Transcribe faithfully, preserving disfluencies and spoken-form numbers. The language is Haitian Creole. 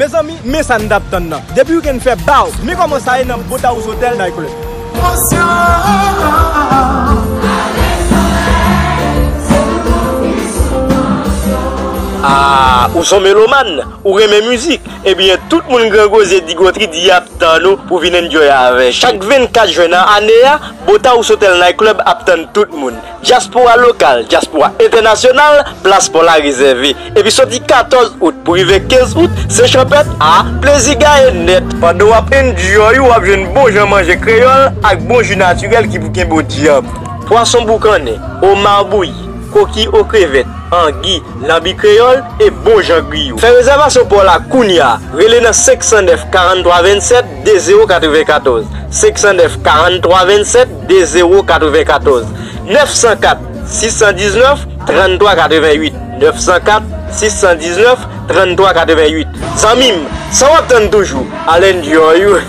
Mezanmi, men sa n t ap tann nan. Depi wikenn fè baw, men kòman sa ye nan Boathouse Hotel Night Club. Ah, ou son melomàn, ou renmen mizik? Ebyen, tout moun Gran Gozye Digotri di y ap tann ou pou vin enjoy avè. Chak vennkat jen nan ane a, Boathouse Hotel Night Club ap tann tout moun. Dyaspora lokal, dyaspora entènasyonal, plas pa w la rezève. Epi soti katòz out pou rive kenz out, se chanpèt a, plezi gaye nèt. Pandan w ap enjoy ou, w ap jwenn bon jan manje kreyòl ak bon ji natirèl ki pou kenbe w dyanm. Pwason boukannen, oma bouyi, kokiy o krevèt, angi, lanbi kreyòl e bon jan griyo. Fè rezèvasyon pa w la kounye a. Rele nan senk san nèf, karannntwa vennsèt, de zewo katrevenkatòz. Senk san nèf, karannntwa vennsèt, de zewo katrevenkatòz. Nèf san kat, sis san diznèf, tranntwa katrevennuit. Nèf san kat, sis san diznèf, tranntwa katrevennuit. Zanmi m, sa w ap tann toujou? Al enjoy ou.